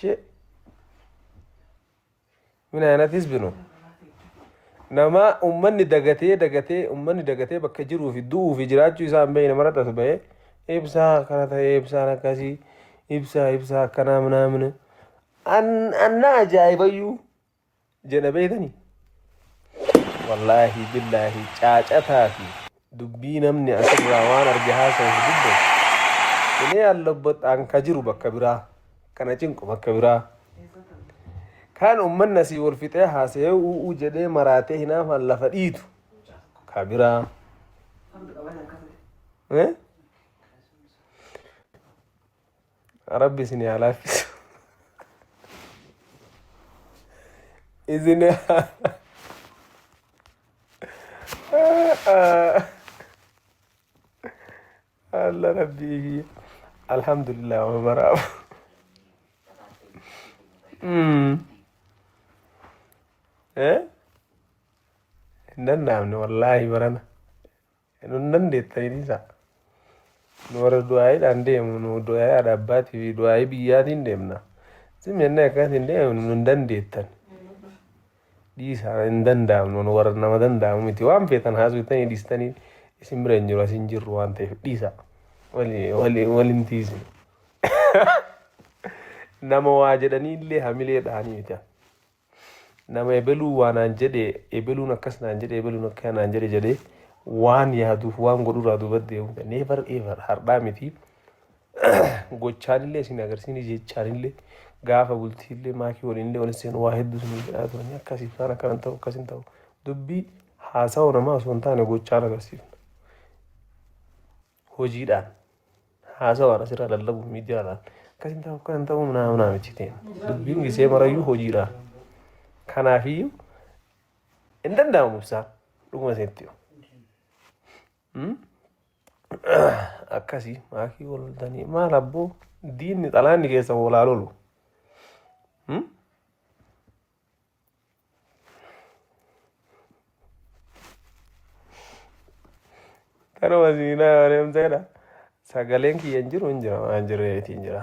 Shee. Min ayinat hizbi no? Nama ummanni dagatee dagatee ummanni dagatee bakka jiruu fi du'uu fi jiraachuu isaa hin beekne maratti as bahee ibsaa akkana ta'e ibsaan akkasii ibsaa ibsaa akkanaa minaamina. An anna ajaa'ibayyuu jedha beektanii. Wallaahi billaahi caacataa fi dubbii namni asirraa waan arge haasa'uuf dubbatu. Inee allobbat an ka jiru bakka biraa kana cinqu bakka biraa. Kan ummanni asii wal fixee haasa'ee u'uu jedhee maraatee hinaafaan lafa dhiitu ka biraa. Eh? Rabbi isin haa laaffisu. Isin Allah rabbii kiyya. Alhamdulillah wa maraaf. Eh? Hin danda'amne wallaahi barana. Nu hin dandeettanii dhiisaa. Nu warra du'aayiidhaan deemu nu du'aayii haadha abbaatii fi du'aayii biyyaatiin deemna. Zim jennee akkasiin deemnu nu hin dandeettan. Dhiisaa hin danda'amnu nu warra nama danda'amu miti. Waan feetan haasofitanii dhiistanii isin bira hin jiru as hin jirru waan ta'eef dhiisaa. Wali wali waliin tiisnu. Nama waa jedhanii illee hamilee dhahanii miti. Nama ebeluu waa naan jedhe ebeluun akkas naan jedhe ebeluun akkana naan jedhe jedhee waan yaaduuf waan godhurraa duuba deemu never ever hardhaa miti gochaanillee isin agarsiisni jechaanillee gaafa bultiillee maakii waliinillee waliin seenu waa hedduu isin jedhaa turanii akkasii kaan akkana ta'u akkas hin ta'u dubbii haasawa namaa osoo hin taane gochaan agarsiifna. Hojiidhaan haasawaan asirraa lallabu miidiyaadhaan akkas hin ta'u akkas hin ta'u minaa minaa miti ta'e dubbiin gisee marayyuu hojiidhaan kanaafiyyuu hin danda'amu ibsaan dhuguma isinitti himu. Akkasii maakii waltanii maal abboo diinni xalaanni keessa walaa lolu. Kanuma siinaa adeemseedha. Sagaleen kiyya hin jiru hin jira waan jireetiin jira.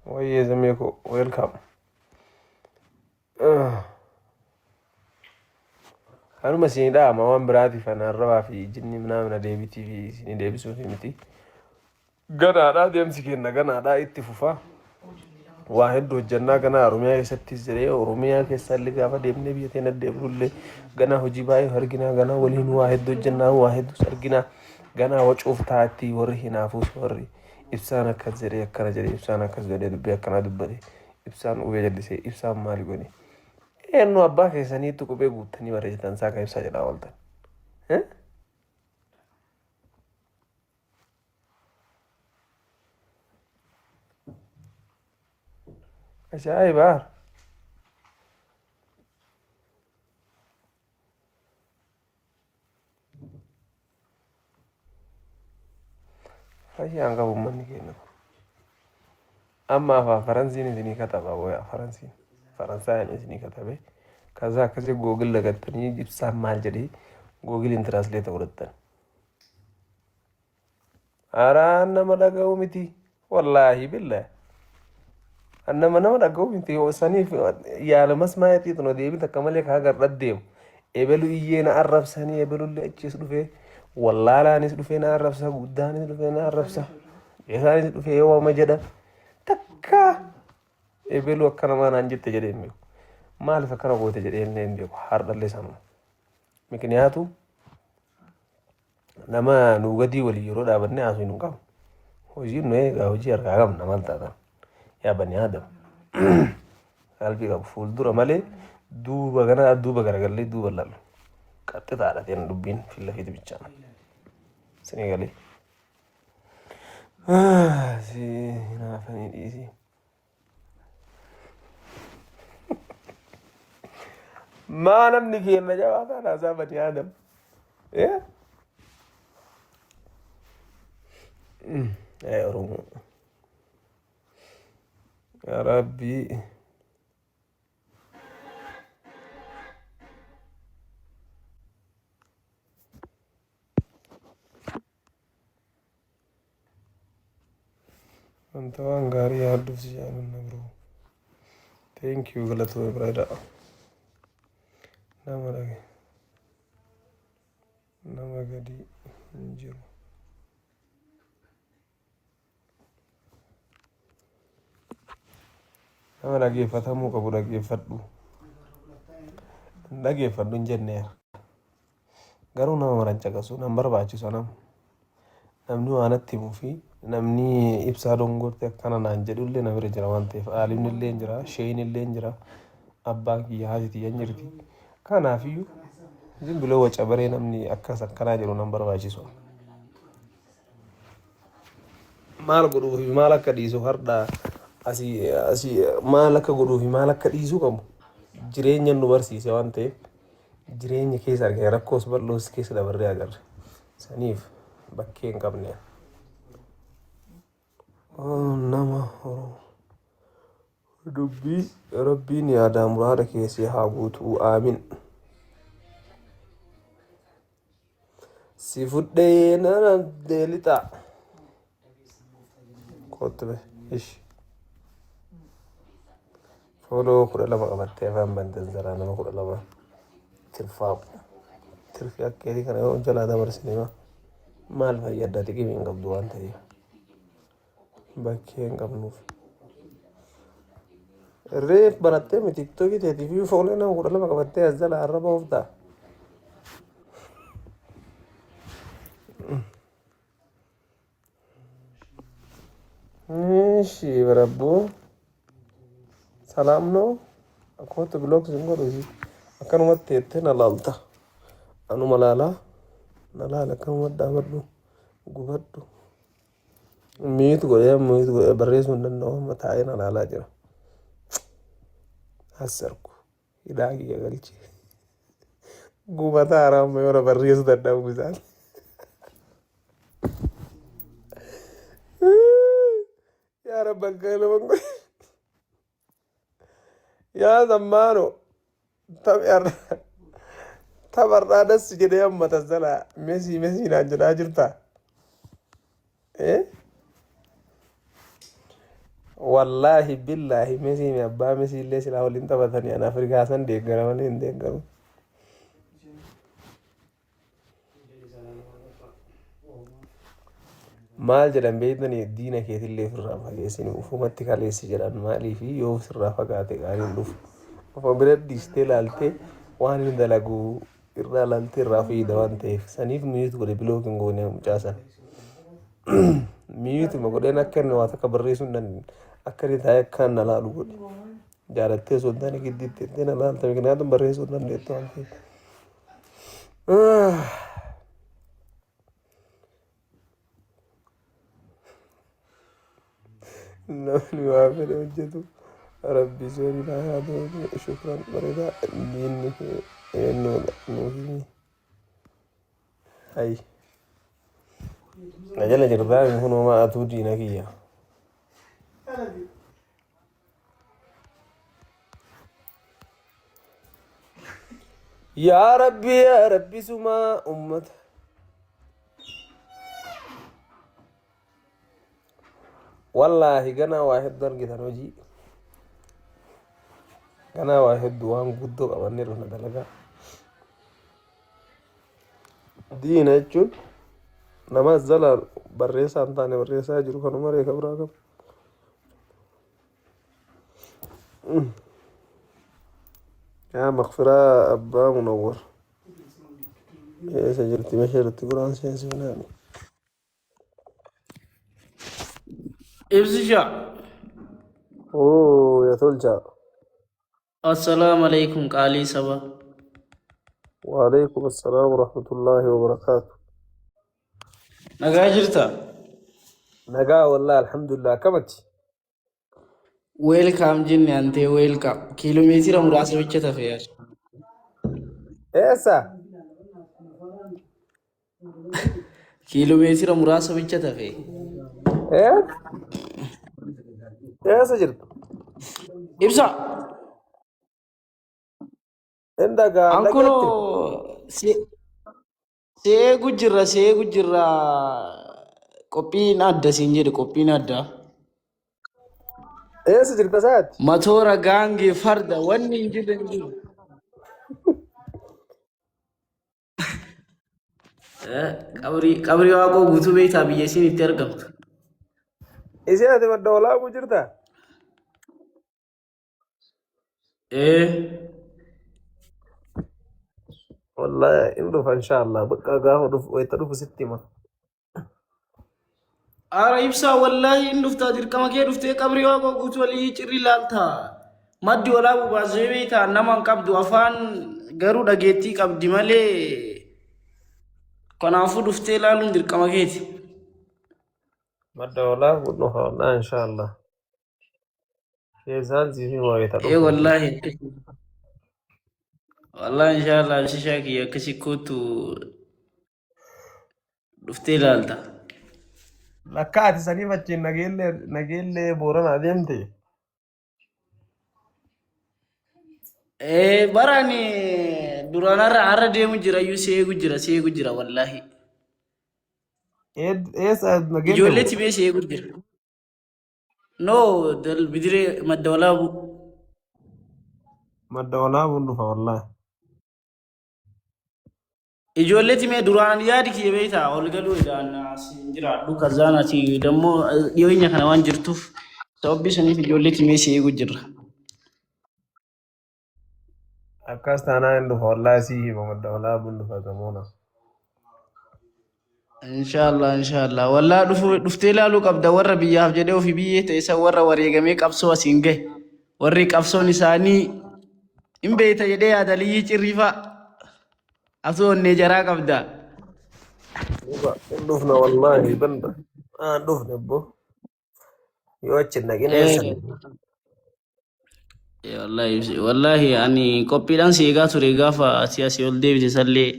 Wayyee zamee koo welcome. Kanuma siinii dhaama waan biraatiif ana arrabaa fi jinni minaamina deebitii fi siinii deebisuufi miti. Ganaadha deemsi keenya ganaadha itti fufa. Waa hedduu hojjannaa ganaa Oromiyaa keessattis jedhee Oromiyaa keessa illee gaafa deemnee biyya teenya deemnullee ganaa hojii baay'ee arginaa ganaa waliin waa hedduu hojjannaa waa hedduus arginaa ganaa wacuuf taatti warri hinaafuus warri ibsaan akkas jedhee akkana jedhee ibsaan akkas jedhee dubbii akkanaa dubbate ibsaan qubee jallisee ibsaan maali godhe eenyu abbaa keessaniitti qubee guuttanii barreessitan isaa kan ibsaa jedhaa ooltan. Eh? Ajaa'iba! Fayyaan qabu uummanni keenya kun. Amma afaan faransiin isinii kataba waya faransiin faransaayin isinii katabe kaza akkasii googil lagattanii ibsaan maal jedhee googiliin tiraansleeta godhattan. Araan nama dhaga'u miti. Wallaahi billaahi. An nama nama dhaga'u miti. Saniif yaala masmaa xiixno deebii takka malee kaa garra deemu. Ebelu iyyee na arrabsanii ebelullee achiis dhufee wallaalaanis dhufee na arrabsa guddaanis dhufee na arrabsa beekaanis dhufee waama jedha takka ebelu akka namaa naan jette jedhee hin beeku. Maaliif akkana goote jedhee illee hin beeku hardhallee sanuma. Mikiniyaatu Nama nuu gadii waliin yeroo dhaabannee haasofnu hin qabnu. Hojiin nu eegaa hojii harkaa qabna maal taatan. Yaa bani Aadam. Qalbii qabu fuuldura malee duuba kana duuba garagallee duuba lalu. Qaxxitaadha ta'een dubbiin filla fiiti bichaan. Isin eegalee. Si hinaafanii dhiisii. Maa namni keenya jabaa taana haasaa bani Aadam. Eh? Ee Oromoo. Yaa Rabbii. Wanta waan gaarii yaadduuf si jaalanna bro. Thank you galatoomi brother. Nama dhage nama gadi hin jiru. Nama dhageeffatamuu qabu dhageeffadhu. Hin dhageeffadhu hin jenneera. Garuu nama maran caqasuu nan barbaachisu anam. Namni waa natti himuu fi namni ibsaa dongorte akkana naan jedhullee na bira jira waan ta'eef aalimni illee hin jira, sheeyni illee hin jira, abbaan kiyya haati tiyya hin jirti. Kanaafiyyuu zim biloo waca baree namni akkas akkanaa jedhu nan barbaachisu. Maal godhuu fi maal akka dhiisu hardha asii asii maal akka godhuu fi maal akka dhiisuu qabu jireenya nu barsiise waan ta'eef jireenya keessa argine rakkoos bal'oos keessa dabarree agarre. Saniif bakkee hin qabne. Nama Oromoo. Dubbii Rabbiin yaadaa muraada kee si haa guutuu aamin. Si fudhee nana deelixaa. Kootti be ishi. Fooloo 12 qabattee afaan banteen zaraa nama 12 tirfaa tirfi akkeetii kana yoo jalaa dabarsine maal fayyadda xiqimii hin qabdu waan ta'eef. Bakkee hin qabnuuf. Reef barattee miti tiktookii teetii fi foolee nama 12 qabattee as jala arraba ooftaa. Ishi barabboo. Salaam noo akkumatti bilook sin godhu isii akkanumatti teettee na laalta. Anuma laalaa na laala akkanumatti dhaabadhu gubadhu. Mute godhee mute godhee barreessuu hin danda'u amma taa'ee na laalaa jira. Hassarku hidhaa kiyya galchee. Gubataa haaraa amma yoo na barreessuu dadhabu isaan. Yaa Rabbi akka nama godhe. Yaa zammaano tapharraa dassi jedhee amma tazzala mesii mesii naan jedhaa jirta. Eh? Wallaahi billaahi mesii mi abbaa mesii illee silaa waliin taphatanii an Afrikaa san deeggara malee hin deeggaru. Maal jedhan beektanii diina keetillee ofirraa fageessini ufumatti kaleessi jedhan maaliif yoo ofirraa fagaate gaariin dhufu. Ofuma bira dhiistee laaltee waan inni dalagu irraa laaltee irraa fayyada waan ta'eef saniif mute godhe block hin goone mucaa sana. Mute ma godheen akka inni waa takka barreessuu hin dandeenye akka inni taa'ee akka na laalu godhe. Jaalattee osoo hin taane giddiitti itti na laalta miknyaatun barreessuu hin dandeettu waan ta'eef. Namni waa fedhe hojjetu rabbi si waliin haa yaadu shukran bareedaa diinni kee eenyudha nuuf himi. Hayi. Na jala jirtaa kun homaa atuu diina kiyya. Yaa Rabbi yaa Rabbi sumaa ummata. Wallaahi ganaa waa hedduu argitan hojii. Ganaa waa hedduu waan guddoo qabannee dhufna dalagaa. Diina jechuun nama jala barreessaa hin taane barreessaa jiru kanuma reeka biraa qabu. Yaa makfiraa abbaa munawwar. Eessa jirti meeshaa irratti quraan seensifnaani. Ibsisha. Oo yaa tolchaa. Assalaamu alaikum qaalii saba. Waalaikum assalaam warahmatullaahi wabarakaatu. Nagaa jirta? Nagaa wallahi alhamdulillah akkamati? Weelkaam jenne antee weelkaam. Kiiloomeetira muraasa bicha tafe yaada. Eessa? Kiiloomeetira muraasa bicha tafe. Ee? Eessa jirtu? Ibsa. Hin dhagaa An dhageetti. kunoo si si eegu jirra si eegu jirra qophiin adda siin jedhe qophiin adda. Eessa jirta saati? Matoora gaangee farda wanni hin jirre hin jiru. Qabrii waaqoo guutuu beektaa biyya isiin itti argamtu. Isii ati madda walaabuu jirta? Ee. Wallahi in dhufa inshallah. Bakka gaafa dhufu wayita dhufu sitti hima. Ara ibsaa wallaahi hin dhuftaa dirqama kee dhuftee qabrii waaqoo guutuu walii cirri ilaalta. Maddi walaabuu baasee beektaa nama hin qabdu afaan garuu dhageettii qabdi malee kanaafuu dhuftee ilaaluun dirqama keeti. Madda walaabuu dhufa wallahi inshallah. Keessaan siif hima wayita Ee dhufu. wallaahi. Wallaahi inshallah ibsishaa kiyya akkasii kootu dhuftee ilaalta. Lakka ati saniif achiin nageellee nageellee Booranaa deemte. Ee barani duraan har'a har'a deemu jira iyyuu si eegu jira si eegu jira wallaahi. Eessa nageellee Ijoollee moo? tibee si eegu jira. No dal bidiree madda walaabuu. Madda walaabuun dhufa wallaahi. Ijoollee timee duraan yaadi kiyya beektaa ol galuu edaan as hin jiraadhu kazaan ati dammoo dhiyeenya kana waan jirtuuf sababbii saniif ijoollee timee si eegu jirra. Akkas taanaan hin dhufa wallaahi sii hima madda walaabuun dhufa gamoona. Inshaallah inshaallah wallaa dhufu dhuftee ilaaluu qabda warra biyyaaf jedhee ofii biyyee ta'e isa warra wareegamee qabsoo asiin gahe warri qabsoon isaanii hin beekta jedhee yaada liyyii cirriifaa asuu onnee jaraa qabda. Dhuga hin dhufna wallaahi banda. Aan dhufne bbo. Yoo achi hin dhaqin eessa? Wallaahi wallaahi ani qophiidhaan si eegaa ture gaafa asii asii ol deebite sallee.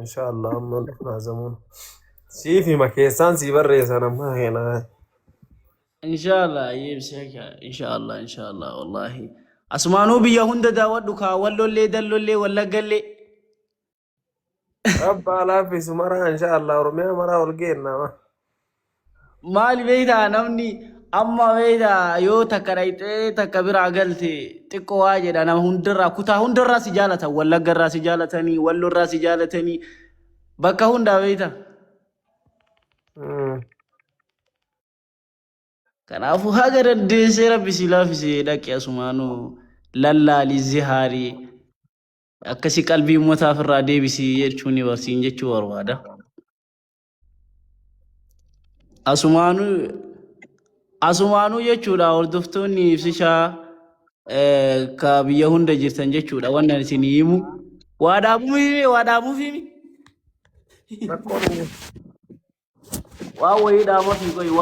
Inshaallah amma dhufnaa zamuun. Siif hima keessaan sii barreessan amma heenaa. Inshallah ibsaka inshallah inshallah wallahi. Asumaanuu biyya hunda daawwadhu kaa wallollee dallollee wallaggallee. Abbaa laaffisu maraa inshaallah Oromiyaa maraa ol geenna. Maali beektaa namni amma beektaa yoo takka dhayxee takka biraa galte xiqqoo waa jedha nama hundarraa kutaa hundarraa si jaalatan wallaggarraa si jaalatanii wallorraa si jaalatanii bakka hundaa beektaa. Kanaafuu haga dandeessee rabbi si laaffisee dhaqi asumaanuu lallaali zihaarii akkasi qalbii uummataaf irraa deebisi jechuun ni barsiin jechuu barbaada. Asumaanuu asumaanuu jechuudha hordoftoonni ibsishaa ka biyya hunda jirtan jechuudha wannan isin himu. Waa dhaabuufi waa dhaabuufi Rakkoon hin jiru. waa wayii dhaabuufi qoyi.